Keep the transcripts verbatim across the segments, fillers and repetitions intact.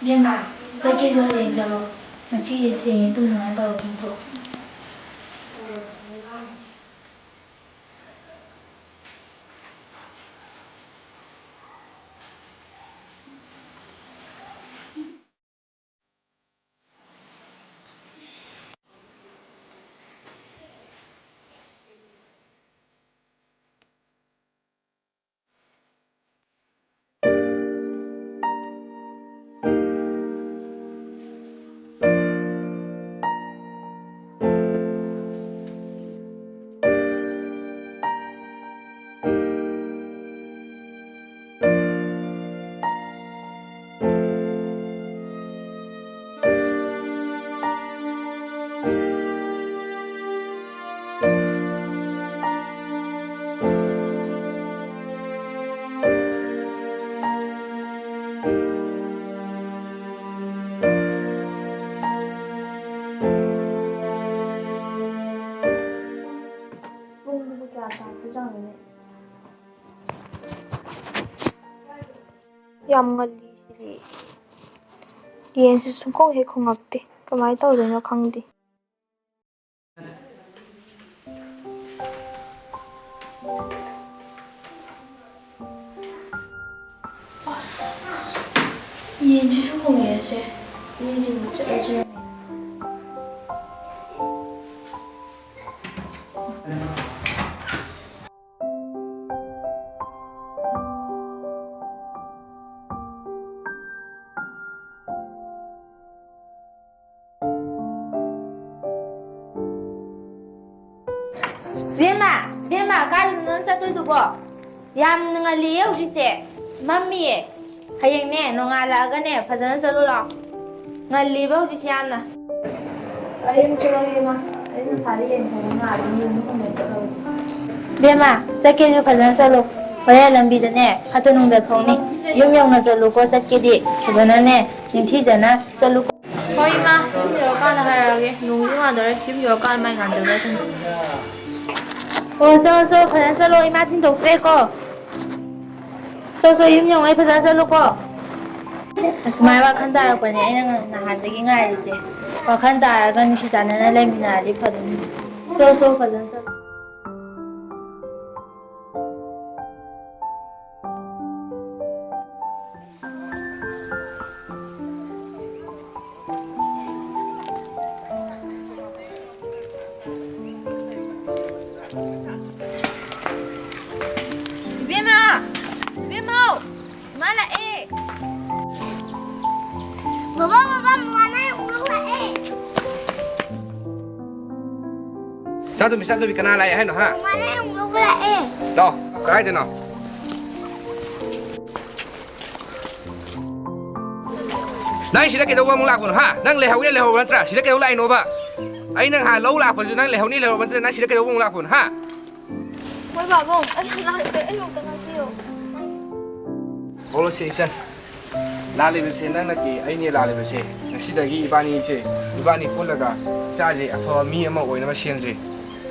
ꯏꯕꯦꯝꯃ, ꯆꯠꯀꯦꯁꯨ ꯍꯌꯦꯡ ꯆꯠꯂꯣ꯫ ꯉꯁꯤꯗꯤ ꯊꯦꯡꯉꯦ, ꯇꯨꯝꯅꯉꯥꯏ ꯇꯧꯔꯣ, ꯇꯨꯝꯊꯣꯛꯑꯣ꯫ ꯄꯨꯡꯗꯨꯕꯨ ꯀꯌꯥ ꯇꯥꯈ꯭ꯔꯖꯥꯠꯅꯣꯅꯦ? ꯌꯥꯝ ꯉꯜꯂꯤ ꯁꯤꯗꯤ꯫ ꯌꯦꯟꯁꯤ ꯁꯨꯡꯈꯣꯡ ꯍꯦꯛ ꯈꯣꯡꯉꯛꯇꯦ꯫ ꯀꯃꯥꯏꯅ ꯇꯧꯗꯣꯏꯅꯣ ꯈꯪꯗꯦ꯫ ꯑꯁ, ꯌꯦꯟꯁꯤꯁꯨ ꯈꯣꯡꯉꯛꯑꯦꯁꯦ꯫ ꯌꯦꯟꯁꯤꯕꯨ ꯆꯠꯂꯁꯤꯔ? ꯕꯦꯝꯃ, ꯕꯦꯝꯃ, ꯀꯥꯏꯗꯅꯣ ꯅꯪ ꯆꯠꯇꯣꯏꯗꯨꯕꯣ? ꯌꯥꯝ ꯉꯜꯂꯤꯌꯦ ꯍꯧꯖꯤꯛꯁꯦ, ꯃꯝꯃꯤꯌꯦ꯫ ꯍꯌꯦꯡꯅꯦ, ꯅꯣꯡꯉꯥꯜꯂꯛꯑꯒꯅꯦ, ꯐꯖꯅ ꯆꯠꯂꯨ ꯂꯥꯛꯑꯣ꯫ ꯉꯜꯂꯤꯕ ꯍꯧꯖꯤꯛꯁꯦ ꯌꯥꯝꯅ꯫ ꯑꯩ ꯆꯠꯂꯒꯦ, ꯏꯃꯥ꯫ ꯑꯩ ꯉꯁꯥꯏꯗꯩ ꯌꯦꯡ ꯊꯣꯡꯕ ꯉꯥꯏꯔꯤꯅꯦ, ꯌꯨꯝ ꯊꯣꯡꯕ ꯆꯠꯂꯒꯦ꯫ ꯕꯦꯝꯃ, ꯆꯠꯀꯦꯁꯨ ꯐꯖꯅ ꯆꯠꯂꯨ꯫ ꯍꯣꯔꯦꯟ ꯂꯝꯕꯤꯗꯅꯦ, ꯐꯠꯇ ꯅꯨꯡꯗ ꯊꯣꯛꯅꯤ꯫ ꯌꯨꯝ ꯌꯧꯅ ꯆꯠꯂꯨꯀꯣ, ꯆꯠꯀꯦꯗꯤ꯫ ꯐꯖꯅꯅꯦ, ꯅꯤꯡꯊꯤꯖꯅ ꯆꯠꯂꯨꯀꯣ꯫ ꯍꯣꯏ, ꯏꯃꯥ꯫ ꯌꯨꯝ ꯌꯧꯔꯀꯥꯟꯗ ꯍꯥꯏꯔꯛꯑꯒꯦ꯫ ꯅꯣꯡꯁꯨ ꯉꯥꯗꯧꯔꯦ꯫ ꯌꯨꯝ ꯌꯧꯔꯀꯥꯟꯗ ꯃꯥꯏ ꯉꯥꯟꯖꯔꯁꯅꯨ꯫ ꯑꯣ, ꯆꯠꯂꯣ, ꯆꯠꯂꯣ, ꯐꯖꯅ ꯆꯠꯂꯣ꯫ ꯏꯃꯥ ꯊꯤꯟꯗꯣꯛꯇ꯭ꯔꯦꯀꯣ꯫ ꯆꯣ, ꯆꯣ, ꯌꯨꯝ ꯌꯧꯉꯩ ꯐꯖꯅ ꯆꯠꯂꯨꯀꯣ꯫ ꯑꯁꯨꯃꯥꯏ ꯋꯥꯈꯜ ꯇꯥꯔꯛꯄꯅꯦ ꯑꯩꯅ ꯉ-, ꯅꯍꯥꯟꯗꯒꯤ ꯉꯥꯏꯔꯤꯁꯦ꯫ ꯋꯥꯈꯜ ꯇꯥꯔꯒ ꯅꯨꯡꯁꯤ ꯆꯥꯟꯅꯅ ꯂꯩꯃꯤꯟꯅꯔꯗꯤ ꯐꯗꯧꯅꯤ꯫ ꯁꯣ, ꯁꯣ, ꯐꯖꯅ ꯆꯠꯂꯣ꯫ ꯏꯕꯦꯝꯃ! ꯏꯕꯦꯝꯃꯧ! ꯏꯃꯥ ꯂꯥꯛꯑꯦ! ꯕꯕꯥ, ꯕꯕꯥ, ꯃꯃꯥꯅ ꯑꯩ ꯑꯃꯨꯛ ꯂꯧ ꯂꯥꯛꯑꯦ! ꯆꯥꯗꯣꯝꯕꯤ, ꯆꯥꯗꯣꯝꯕꯤ, ꯀꯅꯥ ꯂꯥꯛꯑꯦ ꯍꯥꯏꯅꯣ, ꯍꯥ? ꯃꯃꯥꯅ ꯑꯩ ꯑꯃꯨꯛ ꯂꯧꯕ ꯂꯥꯛꯑꯦ! ꯂꯥꯛꯑꯣ, ꯀꯗꯥꯏꯗꯅꯣ? ꯅꯪ ꯁꯤꯗ ꯀꯩꯗꯧꯕ ꯑꯃꯨꯛ ꯂꯥꯛꯄꯅꯣ, ꯍꯥ? ꯅꯪ ꯂꯩꯍꯧꯒꯦ ꯂꯩꯍꯧꯕ ꯅꯠꯇ꯭ꯔꯥ? ꯁꯤꯗ ꯀꯩꯗꯧ ꯂꯥꯛꯏꯅꯣꯕ? ꯑꯩ ꯅꯪ ꯍꯥꯟꯅ ꯂꯧ ꯂꯥꯛꯄꯁꯨ ꯅꯪ ꯂꯩꯍꯧꯅꯤ ꯂꯩꯍꯧꯕ ꯅꯠꯇ꯭ꯔꯥ? ꯅꯪ ꯁꯤꯗ ꯀꯩꯗꯧꯕ ꯑꯃꯨꯛ ꯂꯥꯛꯄꯅꯣ, ꯍꯥ? ꯍꯣꯏ, ꯕꯥꯕꯨꯡ, ꯑꯩ ꯂꯥꯛꯇꯦ, ꯑꯩ ꯑꯃꯨꯛꯇ ꯉꯥꯛꯄꯤꯌꯣ꯫ ꯍꯧꯔꯁꯤ ꯏꯆꯟ, ꯂꯥꯜꯂꯤꯕꯁꯦ ꯅꯪ ꯅꯠꯇꯦ, ꯑꯩꯅꯦ ꯂꯥꯜꯂꯤꯕꯁꯦ꯫ ꯉꯁꯤꯗꯒꯤ ꯏꯕꯥꯅꯤꯁꯦ, ꯏꯕꯥꯅꯤ ꯄꯨꯜꯂꯒ ꯏꯆꯥꯁꯦ ꯑꯐꯕ ꯃꯤ ꯑꯃ ꯑꯣꯏꯅꯕ ꯁꯦꯝꯁꯦ꯫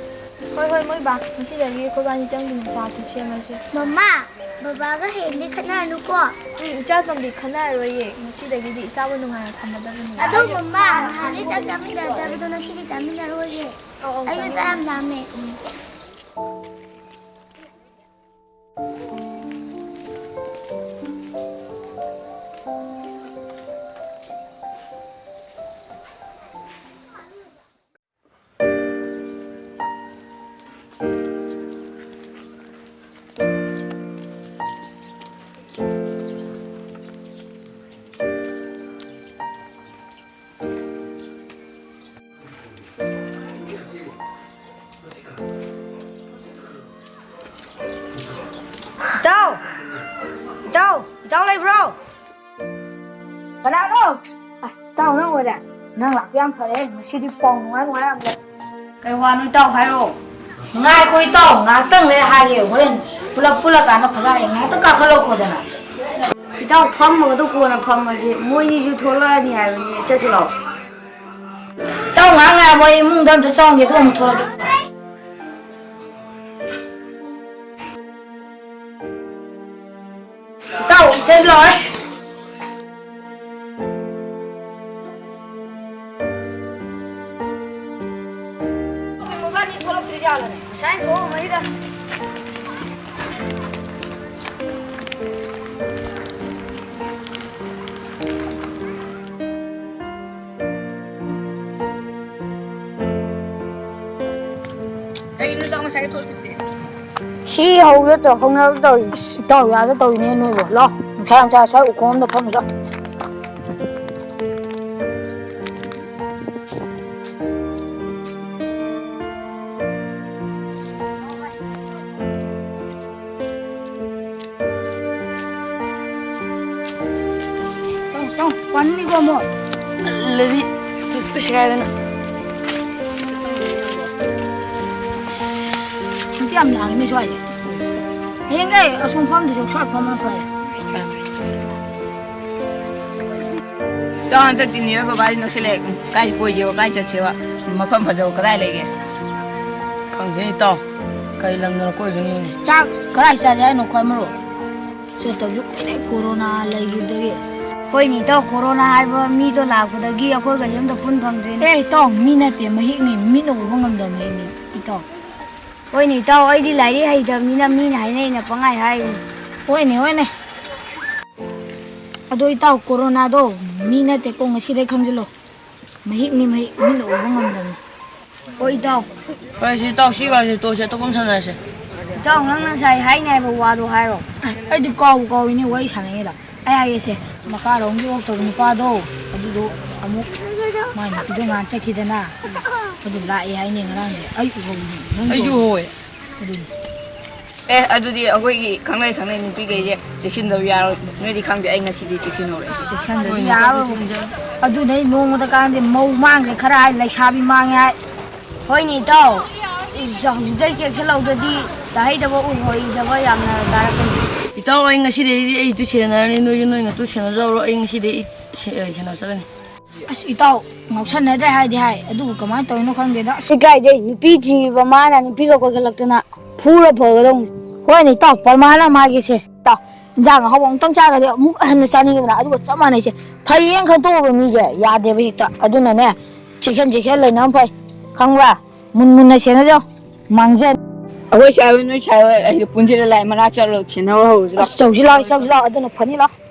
ꯍꯣꯏ, ꯍꯣꯏ, ꯃꯣꯏ ꯕꯥ, ꯉꯁꯤꯗꯒꯤ ꯑꯩꯈꯣꯏꯕꯥꯅꯤ ꯆꯪꯗꯅ ꯆꯥꯁꯦ ꯁꯦꯝꯃꯁꯦ꯫ ꯃꯃꯥ, ꯕꯕꯥꯒ ꯍꯌꯦꯡꯗꯤ ꯈꯠꯅꯔꯅꯨꯀꯣ꯫ ꯎꯝ, ꯏꯆꯥ ꯇꯣꯝꯕꯤ, ꯈꯠꯅꯔꯔꯣꯏꯌꯦ꯫ ꯉꯁꯤꯗꯒꯤꯗꯤ ꯏꯆꯥꯕꯨ ꯅꯨꯡꯉꯥꯏꯅ ꯊꯝꯃꯗꯕꯅꯤ꯫ ꯑꯗꯣ ꯃꯃꯥ, ꯅꯍꯥꯟꯗꯤ ꯆꯥꯛ ꯆꯥꯃꯤꯟꯅꯗꯕꯗꯣ ꯉꯁꯤꯗꯤ ꯆꯥꯃꯤꯟꯅꯔꯣꯏꯌꯦ꯫ ꯑꯧ, ꯑꯧ, ꯑꯩꯁꯨ ꯆꯥꯛ ꯌꯥꯝ ꯂꯥꯝꯃꯦ꯫ ꯎꯝ꯫ ꯏꯇꯥꯎ! ꯏꯇꯥꯎ! ꯏꯇꯥꯎ ꯂꯩꯕ꯭ꯔꯣ? ꯀꯅꯥꯅꯣ? ꯑ, ꯏꯇꯥꯎ ꯅꯪ ꯑꯣꯏꯔꯦ? ꯅꯪ ꯂꯥꯛꯄ ꯌꯥꯝ ꯐꯔꯦ꯫ ꯉꯁꯤꯗꯤ ꯄꯥꯎ ꯅꯨꯡꯉꯥꯏ ꯅꯨꯡꯉꯥꯏ ꯌꯥꯝ ꯂꯩ꯫ ꯀꯩ ꯋꯥꯅꯣ ꯏꯇꯥꯎ ꯍꯥꯏꯔꯣ? ꯉꯥꯏꯈꯣ ꯏꯇꯥꯎ, ꯉꯥꯏꯍꯥꯛꯇꯪ ꯂꯩꯔ ꯍꯥꯏꯒꯦ꯫ ꯍꯣꯔꯦꯟ ꯄꯨꯂꯞ ꯄꯨꯜꯂꯀꯥꯟꯗ ꯐꯖꯅ ꯉꯥꯏꯍꯥꯛꯇꯪ ꯀꯥꯈꯠꯂꯛꯈꯣꯗꯅ꯫ ꯏꯇꯥꯎ ꯐꯝꯃꯒꯗꯣ ꯀꯣꯟꯅ ꯐꯝꯃꯁꯤ꯫ ꯃꯣꯏꯅꯤꯁꯨ ꯊꯣꯛꯂꯛꯑꯅꯤ ꯍꯥꯏꯕꯅꯤ꯫ ꯆꯠꯁꯤ ꯂꯥꯛꯑꯣ꯫ ꯏꯇꯥꯎ ꯉꯥꯏꯍꯥꯛ ꯉꯥꯏꯔꯝꯃꯣ, ꯑꯩ ꯏꯃꯨꯡꯗ ꯑꯝꯇ ꯆꯪꯒꯦ, ꯑꯗꯨꯒ ꯑꯃꯨꯛ ꯊꯣꯛꯂꯛꯀꯦ꯫ ꯏꯇꯥꯎ, ꯆꯠꯁꯤ ꯂꯥꯛꯑꯣ꯫ ꯀꯩꯅꯣ ꯏꯇꯥꯎ ꯉꯁꯥꯏ ꯊꯣꯛꯇ꯭ꯔꯤꯗꯤ? ꯁꯤ ꯍꯧꯗ ꯇꯧ-, ꯍꯧꯅꯕ ꯇꯧꯔꯤ꯫ ꯑꯁ, ꯏꯇꯥꯎ ꯌꯥꯗ ꯇꯧꯔꯤꯅꯦ ꯅꯣꯏꯕꯣ꯫ ꯂꯥꯎ, ꯅꯨꯡꯁꯥ ꯌꯥꯝ ꯁꯥꯏ, ꯁ꯭ꯋꯥꯏ ꯎꯈꯣꯡ ꯑꯝꯗ ꯐꯝꯁꯤ ꯂꯥꯎ꯫ ꯆꯪꯉꯣ, ꯆꯪꯉꯣ, ꯄꯟꯅꯤꯀꯣ ꯑꯃꯨꯛ꯫ ꯂꯩꯔꯤ, ꯁꯦꯒꯥꯏꯗꯅ꯫ ꯑꯁ, ꯍꯧꯖꯤꯛ ꯌꯥꯝ ꯂꯥꯡꯉꯤꯅꯦ ꯁ꯭ꯋꯥꯏꯁꯦ꯫ ꯍꯌꯦꯡꯈꯩ ꯑꯁꯣꯝ ꯐꯝꯗꯣꯏ ꯁꯔꯨꯛ ꯁ꯭ꯋꯥꯏ ꯐꯝꯕꯅ ꯐꯔꯦ꯫ ꯏꯇꯥꯎ, ꯍꯟꯗꯛꯇꯤ ꯅꯤꯌꯔ ꯕꯕꯥꯁꯨ ꯅꯛꯁꯤꯜꯂꯛꯑꯦ꯫ ꯀꯥꯏ ꯀꯣꯏꯁꯦꯕ, ꯀꯥꯏ ꯆꯠꯁꯦꯕ? ꯃꯐꯝ ꯐꯖꯕ ꯀꯗꯥꯏ ꯂꯩꯒꯦ? ꯈꯪꯗꯦ ꯏꯇꯥꯎ, ꯀꯩ ꯂꯝꯗꯅꯣ ꯀꯣꯏꯗꯣꯏꯅꯣꯅꯦ? ꯆꯥꯛ ꯀꯗꯥꯏ ꯆꯥꯁꯦ ꯍꯥꯏꯅꯣ ꯈ꯭ꯋꯥꯏ ꯃꯔꯨ? ꯆꯠꯇꯕꯁꯨ ꯀꯨꯏꯔꯦ ꯀꯣꯔꯣꯅꯥ ꯂꯩꯈꯤꯕꯗꯒꯤ꯫ ꯍꯣꯏꯅꯦ ꯏꯇꯥꯎ, ꯀꯣꯔꯣꯅꯥ ꯍꯥꯏꯕ ꯃꯤꯗꯣ ꯂꯥꯛꯄꯗꯒꯤ ꯑꯩꯈꯣꯏꯒꯁꯦ ꯑꯝꯇ ꯄꯨꯟ ꯐꯪꯗ꯭ꯔꯦꯅꯦ꯫ ꯑꯦ ꯏꯇꯥꯎ, ꯃꯤ ꯅꯠꯇꯦ, ꯃꯍꯤꯛꯅꯤ, ꯃꯤꯠꯅ ꯎꯕ ꯉꯝꯗꯕ ꯃꯍꯤꯛꯅꯤ ꯏꯇꯥꯎ꯫ ꯍꯣꯏꯅꯦ ꯏꯇꯥꯎ, ꯑꯩꯗꯤ ꯂꯥꯏꯔꯤꯛ ꯍꯩꯇꯕꯅꯤꯅ ꯃꯤꯅ ꯍꯥꯏꯅꯩꯅ ꯄꯪꯍꯥꯏ ꯍꯥꯏꯔꯤꯅꯤ꯫ ꯍꯣꯏꯅꯦ, ꯍꯣꯏꯅꯦ꯫ ꯑꯗꯣ ꯏꯇꯥꯎ, ꯀꯣꯔꯣꯅꯥꯗꯣ ꯃꯤ ꯅꯠꯇꯦꯀꯣ, ꯉꯁꯤꯗꯩ ꯈꯪꯖꯤꯜꯂꯣ꯫ ꯃꯍꯤꯛꯅꯤ, ꯃꯍꯤꯛ, ꯃꯤꯠꯅ ꯎꯕ ꯉꯝꯗꯕꯅꯤ꯫ ꯍꯣꯏ ꯏꯇꯥꯎ꯫ ꯐꯔꯦꯁꯦ ꯏꯇꯥꯎ, ꯁꯤ ꯋꯥꯔꯤꯁꯦ ꯇꯣꯛꯑꯁꯦ, ꯑꯇꯣꯞꯄ ꯑꯃ ꯁꯥꯟꯅꯔꯁꯦ꯫ ꯏꯇꯥꯎ, ꯅꯪ ꯉꯁꯥꯏ ꯍꯥꯏꯅꯤ ꯍꯥꯏꯕ ꯋꯥꯗꯣ ꯍꯥꯏꯔꯣ꯫ ꯑꯩꯗꯤ ꯀꯥꯎꯕꯨ ꯀꯥꯎꯏꯅꯦ ꯋꯥꯔꯤ ꯁꯥꯟꯅꯉꯩꯗ꯫ ꯑꯩ ꯍꯥꯏꯒꯦꯁꯦ, ꯃꯈꯥꯔꯣꯝꯒꯤ ꯑꯣꯛꯇꯕ ꯅꯨꯄꯥꯗꯣ, ꯑꯗꯨꯗꯣ ꯑꯃꯨꯛ ꯃꯥꯏ ꯅꯨꯄꯤꯗꯣ ꯉꯥꯟ ꯆꯠꯈꯤꯗꯅ, ꯑꯗꯨ ꯂꯥꯛꯑꯦ ꯍꯥꯏꯅꯦ ꯉꯔꯥꯡꯗꯤ꯫ ꯑꯩ ꯎꯍꯧꯏꯅꯦ꯫ ꯅꯪ ꯑꯩꯁꯨ ꯎꯍꯧꯋꯦ꯫ ꯑꯗꯨꯅꯤ꯫ ꯑꯦ, ꯑꯗꯨꯗꯤ ꯑꯩꯈꯣꯏꯒꯤ ꯈꯪꯅꯩ ꯈꯪꯅꯩ ꯅꯨꯄꯤꯈꯩꯁꯦ ꯆꯦꯛꯁꯤꯟꯗꯕ ꯌꯥꯔꯣꯏ꯫ ꯅꯣꯏꯗꯤ ꯈꯪꯗꯦ, ꯑꯩ ꯉꯁꯤꯗꯤ ꯆꯦꯛꯁꯤꯟꯍꯧꯔꯦ꯫ ꯆꯦꯛꯁꯤꯟꯗꯕꯗꯤ ꯍꯣꯏ, ꯌꯥꯔꯣꯏ꯫ ꯆꯦꯛꯁꯤꯟꯖꯔꯣ꯫ ꯑꯗꯨꯅꯦ ꯅꯣꯡꯃꯗ ꯀꯥꯟꯗꯦ ꯃꯧ ꯃꯥꯡꯈ꯭ꯔꯦ ꯈꯔ ꯍꯥꯏ, ꯂꯩꯁꯥꯕꯤ ꯃꯥꯡꯉꯦ ꯍꯥꯏ꯫ ꯍꯣꯏꯅꯦ ꯏꯇꯥꯎ, ꯍꯧꯖꯤꯛꯇꯩ ꯆꯦꯛꯁꯤꯜꯍꯧꯗ꯭ꯔꯗꯤ ꯇꯥꯍꯩꯗꯕ ꯎꯍꯩꯗꯕ ꯌꯥꯝꯅ ꯇꯥꯔꯛꯀꯅꯤ꯫ ꯏꯇꯥꯎ, ꯑꯩ ꯉꯁꯤꯗꯩꯗꯤ ꯑꯩ ꯏꯇꯨ ꯁꯦꯟꯅꯔꯅꯤ, ꯅꯣꯏꯁꯨ ꯅꯣꯏ ꯅꯇꯨ ꯁꯦꯟꯅꯖꯧꯔꯣ, ꯑꯩ ꯉꯁꯤꯗꯩ ꯑꯩ ꯁꯦ-, ꯑ, ꯁꯦꯟꯅꯕ ꯆꯠꯂꯅꯤ꯫ ꯑꯁ ꯏꯇꯥꯎ, ꯉꯥꯎꯁꯟꯅꯗ꯭ꯔꯦ ꯍꯥꯏꯗꯤ ꯍꯥꯏ, ꯑꯗꯨꯕꯨ ꯀꯃꯥꯏꯅ ꯇꯧꯔꯤꯅꯣ ꯈꯪꯗꯦꯗ꯫ ꯑꯁ ꯏꯀꯥꯏꯖꯩ, ꯅꯨꯄꯤ ꯊꯤꯔꯤꯕ ꯃꯥꯅ ꯅꯨꯄꯤꯒ ꯀꯣꯏꯈꯠꯂꯛꯇꯅ ꯐꯨꯔ ꯐꯒꯗꯧꯅꯤ꯫ ꯍꯣꯏꯅꯦ ꯏꯇꯥꯎ, ꯄ꯭ꯔꯃꯥꯟ ꯑꯃ ꯍꯥꯏꯒꯦꯁꯦ꯫ ꯏꯇꯥꯎ, ꯏꯟꯖꯥꯡ ꯑꯍꯥꯎꯕ ꯑꯃꯨꯛꯇꯪ ꯆꯥꯔꯒꯗꯤ ꯑꯃꯨꯛ ꯍꯟꯅ ꯆꯥꯅꯤꯡꯉꯤꯗꯅ, ꯑꯗꯨꯒ ꯆꯞ ꯃꯥꯟꯅꯩꯁꯦ꯫ ꯐꯩꯌꯦꯅ ꯈꯟꯇꯣꯛꯑꯕ ꯃꯤꯁꯦ ꯌꯥꯗꯦꯕ ꯍꯦꯛꯇ꯫ ꯑꯗꯨꯅꯅꯦ, ꯆꯦꯛꯁꯤꯟ ꯆꯦꯛꯁꯤꯟ ꯂꯩꯅꯕ ꯐꯩ, ꯈꯪꯕ꯭ꯔꯥ? ꯃꯨꯟ ꯃꯨꯟꯅ ꯁꯦꯟꯅꯖꯧ, ꯃꯥꯡꯖꯟ꯫ ꯑꯩꯈꯣꯏ ꯁꯥꯏ ꯍꯣꯏ, ꯅꯣꯏ ꯁꯥꯏ ꯍꯣꯏ, ꯑꯩꯗꯣ ꯄꯨꯟꯁꯤꯜꯂ ꯂꯥꯛꯑꯦ, ꯃꯅꯥꯛ ꯆꯠꯂꯣ, ꯁꯤꯟꯅꯕ ꯍꯧꯔꯁꯤ ꯂꯥꯛꯑꯣ꯫ ꯑꯁ, ꯆꯧꯁꯤ ꯂꯥꯛꯑꯣ, ꯆꯧꯁꯤ ꯂꯥꯛꯑꯣ, ꯑꯗꯨꯅ ꯐꯅꯤ, ꯂꯥꯛꯑꯣ꯫